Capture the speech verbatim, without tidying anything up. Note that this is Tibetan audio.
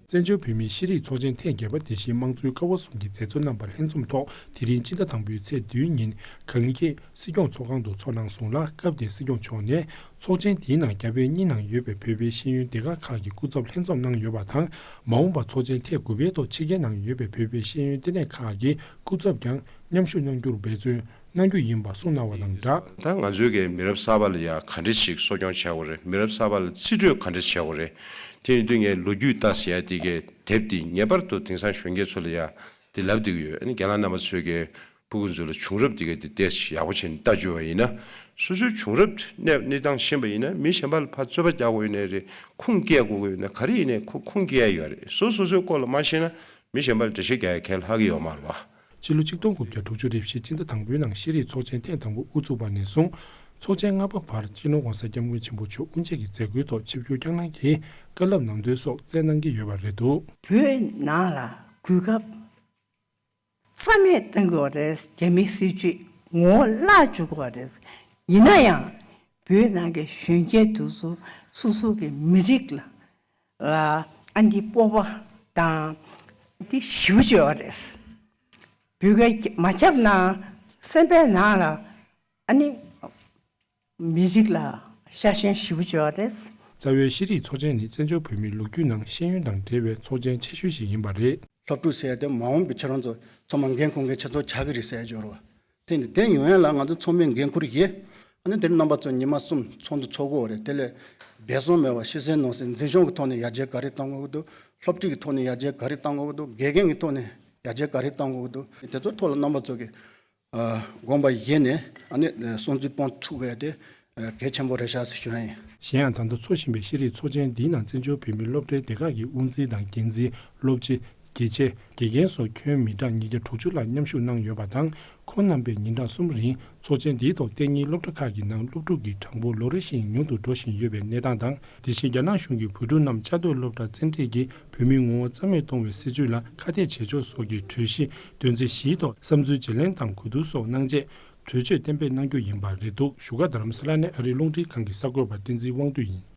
བཙན་བྱོལ་བོད་མིའི་ཤེས་རིག་ཚོགས་ཆེན་ཐེངས་བརྒྱད་པ་དེ་བཞིན་དམངས་གཙོའི་ཀ་བ་གསུམ་གྱི་མཛད་གཙོ་རྣམ་པ་ལྷན་འཛོམས་ཐོག་དེ་རིང་སྤྱི་ཟླ་དང་པོའི་ཚེས་བདུན་ཉིན་གངས་སྐྱིད་སྲིད་སྐྱོང་ཚོགས་ཁང་དུ་ཚོགས་གནང་སོང་ལ། སྐབས་དེར་སྲིད་སྐྱོང་མཆོག་ནས་ཚོགས་ཆེན་དེའི་ནང་རྒྱ་བལ་གཉིས་ནང་ཡོད་པའི་བོད་པའི་ཤེས་ཡོན་སྡེ་ཁག་ཁག་གི་སྐུ་ཚབ་ལྷན་འཛོམས་གནང་ཡོད་པ་དང་། མ་འོངས་པར་ཚོགས་ཆེན་ཐེངས་དགུ་པའི་ཐོག་ཕྱི་རྒྱལ་ནང་ཡོད་པའི་བོད་པའི་ཤེས་ཡོན་ལྟེ་གནས་ཁག་གི་སྐུ་ཚབ་ཀྱང་མཉམ་ཞུགས་གནང་རྒྱུར་འབད་བརྩོན་གནང་རྒྱུ་ཡིན་པ་གསུངས་གནང་བ་དང་སྦྲགས། ད་ང་ཚོའི་གི་མི་རབས་གསར་པ་ལ་ཡ་ག་འདྲ་ཞིག་གསོ་སྐྱོང་བྱ་དགོས་རེད། མི་རབས་གསར་པ་ལ་རྩིས་སྤྲོད་ག་འདྲ་བྱ་དགོས་རེད། དེ་ཡིན་དུས་ངས་ལོ་རྒྱུས་ལྟ་ཟེར་ཡ་དེ་གའི་དེབ་དེ་ངེས་པར་དུ་དེང་སང་གཞོན་སྐྱེས་ཚོ་ལ་ཡ་དེ་ལབ་བསྡད་ཀྱི་ཡོད། ཨ་ནི་རྒན་ལགས་རྣམ་པ་ཚོས་གི་ཕྲུ་གུ་ཚོ་ལ་བྱུང་རབས་དེ་གའི་དེ་ཏོག་ཙམ་ཡག་པོ་བྱས་ནས་ལྟ་བཅུག་པ་ཡིན་ན། སོ་སོའི་བྱུང་རབས་གནས་གནས་སྟངས་ཤེས་པ་ཡིན་ན། མི་གཞན་པ་ལ་ཕར་རྩོད་པ་རྒྱག་དགོས་ཡོད་ནའི་རེད། ཁུངས་སྐྱེལ་དགོས་ཀྱི་ཡོད་ན། ག་རེ་ཡིན་ནའི་ཁོ་ཁུངས་སྐྱེལ་ཡ་ཡོད་རེད། སོ་སོ་སོའི་སྐོར་ལ་མ་ཤེས་ན། མི་གཞན་པ་ལ་འགྲེལ་བཤད་རྒྱག་ཡ་གལ་ལྷག་གི་ཡོད་མ་རེད་བ། ཕྱི་ལོ་ཆིག་སྟོང་དགུ་བརྒྱ་དྲུག་ཅུ་རེ་བཞི་སྤྱི་ཟླ་དང་པོའི་ནང་ཤེས་རིག་ཚོགས་ཆེན་ཐེངས་དང་པོ་དབུ་བཙུགས་པ་ནས་བཟུང་། ཚོགས་ཆེན་ལྔ་པ་བར་སྤྱི་ནོར་༸གོང་ས་༸སྐྱབས་མགོན་ཆེན་པོ་མཆོག་དབུ་འབྱེད་ཀྱི་མཛད་སྒོའི་ཐོག་ཆིབས་བསྒྱུར་བསྐྱངས་གནང་གིས་བཀའ་སློབ་ནང་དོན་སོགས་སྩལ་གནང་གི་ཡོད་པ་རེད་འདུག། བོད་ནང་ལ་གོ་སྐབས་རྩ་མེད་གཏང་དགོས་པ་རེད། རྒྱ་མིའི་སྲིད་བྱུས་ངོ་བོ་བརླག་བཅུག་དགོས་པ་རེད། ཡིན་ན་ཡང་བོད་ནང་གི་གཞོན་སྐྱེས་དེ་ཚོ་སོ་སོ་གི་མི་རིགས་ལ་ལ་ཨ་འདི་སྤོབས་པ་དང་འདི་ཞེ་པོ་ཅིག་ཡོད་རེད། བོད་སྐད་མ་བརྒྱབ་ན་སེམས་པའི་ནང་ལ་ཨ་ནི་མི་རིགས་ལ་ཤ་ཞེན་ཞེ་པོ་ཅིག་ཡོད་རེད། རྩ་བའི་ཤེས་རིག་ཚོགས་ཆེན་ནི་བཙན་བྱོལ་བོད་མིའི་ལོ་རྒྱུས་ནང་ཤེས་ཡོན་དང་འབྲེལ་བའི་ཚོགས་ཆེན་ཆེ་ཤོས་ཤིག་ཡིན་པ་རེད། སློབ་ཕྲུག་ཟེར་ཡ་དེ་མ་འོངས་པའི་ཁྱེད་རང་ཚོ་ཚང་མ་འགན་འཁུར་མཁན་ཁྱེད་ཚོ་ཆགས་ཀྱི་རེད་ཟེར་ཡ་ཅིག་ཡོད་རེད་བ། དེ་ནི་དེ་ཡོང་ཡ་ལ་ང་ཚོ་ཚང་མས་འགན་འཁུར་གྱི། ཨ་ནི་དེ་རྣམ་པ་ཚོ་ཉི་མ་གསུམ་ཚོགས་འདུ་ཚོགས་དགོས་རེད། དེ་ལས་འབད་བརྩོན་མེད་པ་ཕྱི་གསལ་ནང་གསལ་འཛིན་སྐྱོང་གི་ཐོག་ནས་ཡར་རྒྱས་ག་རེ་གཏང་དགོས་ཀྱི་འདུག། སློབ་ཁྲིད་ཀྱི་ཐོག་ནས་ཡར་རྒྱས་ག་རེ་གཏང་དགོས་ཀྱི་འདུག། དགེ་རྒན་གྱི་ཐོག་ནས་ཡར་རྒྱས་ག་རེ་གཏང་དགོས་ཀྱི་འདུག། དེ་ཚོ་ཐོག་ལ་རྣམ་པ་ཚོ་གི་ཨ་དགོངས་པ་བཞེས་ནས་ཨ་ནི་སྲུང་བརྩི་སྤོང་ཐུབ་དགོས་ཏེ་ཨ་གལ་ཆེན་པོ་རེད་ཤག་ཟེར་ཞུ་ཡ་ཡིན། གཞན་ཡང་ད་ལྟ་འཚོགས་བཞིན་པའི་ཤེས་རིག་ཚོགས་ཆེན་འདིའི་ནང་བཙན་བྱོལ་བོད་མིའི་སློབ་གྲྭའི་སྡེ་ཁག་གི་དབུ་འཛིན་དང་འགན་འཛིན། སློབ་སྤྱི། དགེ་ཆེ། དགེ་རྒན་སོགས་ཁྱོན་མི་གྲངས་ཉིས་བརྒྱ་དྲུག་ཅུ་ལྷག་མཉམ་ཞུགས་གནང་ཡོད་པ་དང་། ཁོང་རྣམ་པས་ཉིན་གྲངས་གསུམ་རིང་ཚོགས་ཆེན་འདིའི་ཐོག་གཏན་ཉིན་སློབ་གྲྭ་ཁག་གི་ནང་སློབ་ཕྲུག་གི་གྲངས་འབོར་ལོ་རེ་བཞིན་ཉུང་དུ་འགྲོ་བཞིན་ཡོད་པའི་གནས་སྟངས་དང་། དེ་བཞིན་རྒྱ་ནག་གཞུང་གིས་བོད་ཕྲུག་རྣམས་བཅའ་སྡོད་སློབ་གྲྭར་བཙན་ཁྲིད་ཀྱིས་བོད་མིའི་ངོ་བོ་རྩ་མེད་གཏོང་བའི་སྲིད་བྱུས་ལ་ཁ་གཏད་བྱེད་ཕྱོགས་སོགས་ཀྱི་གྲོས་གཞི་དོན་ཚན་བཞིའི་ཐོག་བསམ་ཚུལ་བརྗེ་ལེན་དང་གོ་བསྡུར་སོགས་གནང་རྗེས་གྲོས་ཆོད་གཏན་འབེབས་གནང་རྒྱུ་ཡིན་པ་རེད་འདུག། བཞུགས་སྒར་རྡ་རམ་ས་ལ་ནས་ཨ་རིའི་རླུང་འཕྲིན་ཁང་གི་གསར་འགོད་པ་བསྟན་འཛིན་དབང་འདུས་ཡིན།